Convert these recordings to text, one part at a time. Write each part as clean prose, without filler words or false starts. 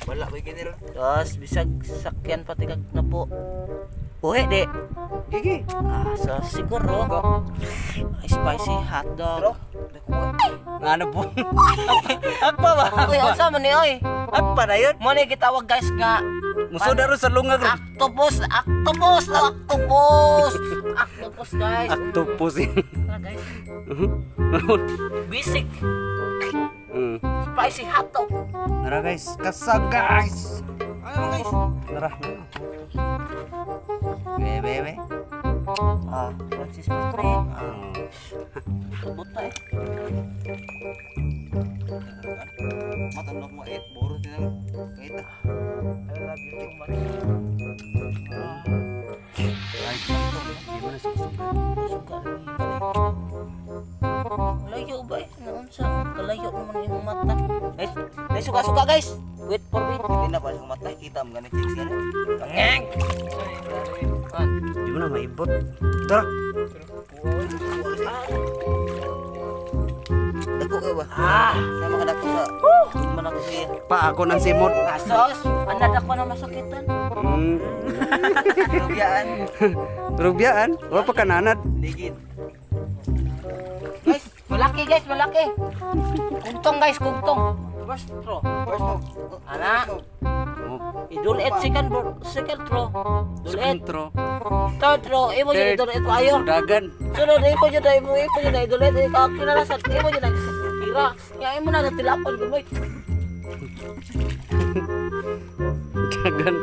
Wala ba gini ron? Tapos bisag sakyan pati kag na po. Buhi di. Gigi. Ah, so siguro spicy hotdog. Ano po? Apa ba? Uy, unsa man ni oy? Apa na yun? Mo ni gitawag, guys, nga Musuda ro sa lungag ro. Octopus, octopus, octopus. Octopus, guys. Octopus. Tara, guys. Basic spicy hotdog. Nara guys, kasag guys. Ano guys? Nara. Be be be. Ah, Francis Patrick. Ah, buta eh. Matandok mo eh, boro tinang kita. I love you too much. Ah, Ay, di mo na susugan. Suga lagi. Layo ba eh? Naunsa? Kalayo naman imong mata. Guys, guys, suga suga, guys. Wait for me. Hindi na pa sa mata kita mo gani chicks gani. Bangeng. Di mo na maibot. Tara. Dako ka ba? Ah, Sama ka dako sa. Hindi man ako siya. Pa ako ng simot. Asos, anad ako na masakitan. Rugyaan. Rubyaan, wa pa kananad. Ligid. Guys, malaki guys, malaki. Kugtong guys, kugtong. First throw. First move. Ana. Oh, Idulit second second throw. Dulit. second throw. Third throw, imo jud Third. idulit ayo. Dagan. Sunod imo jud imo imo jud idulit ikaw kinalasan imo jud tira. Ya imo na tilapon gumay. Dagan.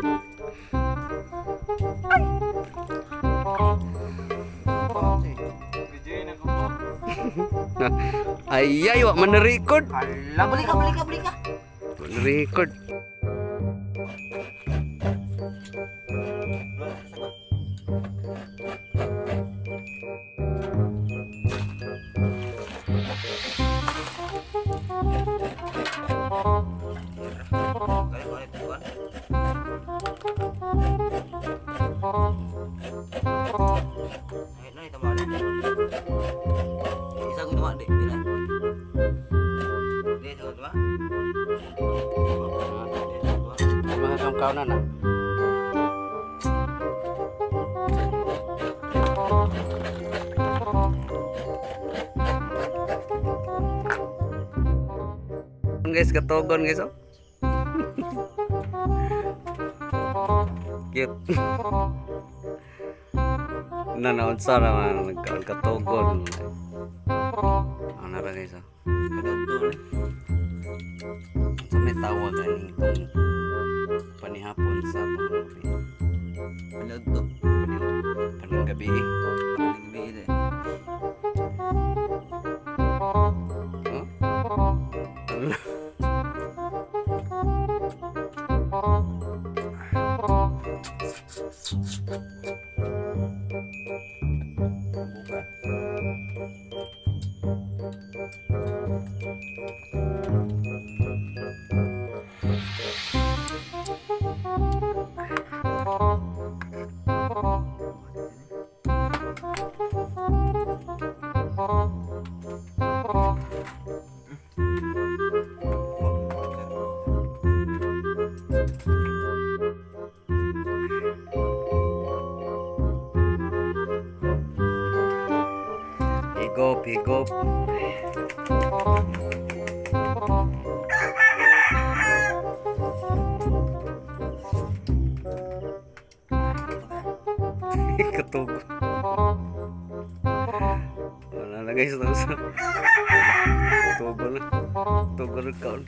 Ay ay, wa man na record. Ala, balik ka, balik ka, balik ka. Man record. Kali ko ulit kuan. Ay, no, tama na. Isa ko tama di, di na. Di isa ko tama. Mga kamkaw na na. Guys, katogon guys oh. Cute. Na naunsa naman nagkatogon. Ano ra guys oh. Kadto ni. Sa may tawag ani itong panihapon sa atong gabi. Kadto. Paning gabi eh. Paling gabi eh. Huh? Ano? Buka. Higop, higop. Katugo. Wala na guys, tapos. Tugo na. Tugo na kaon.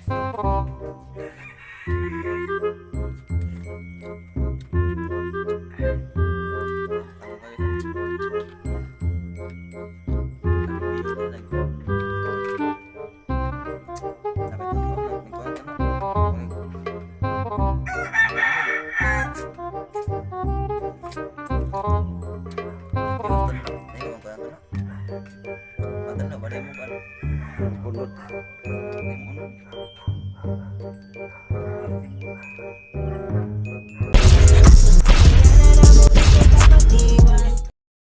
Bunot.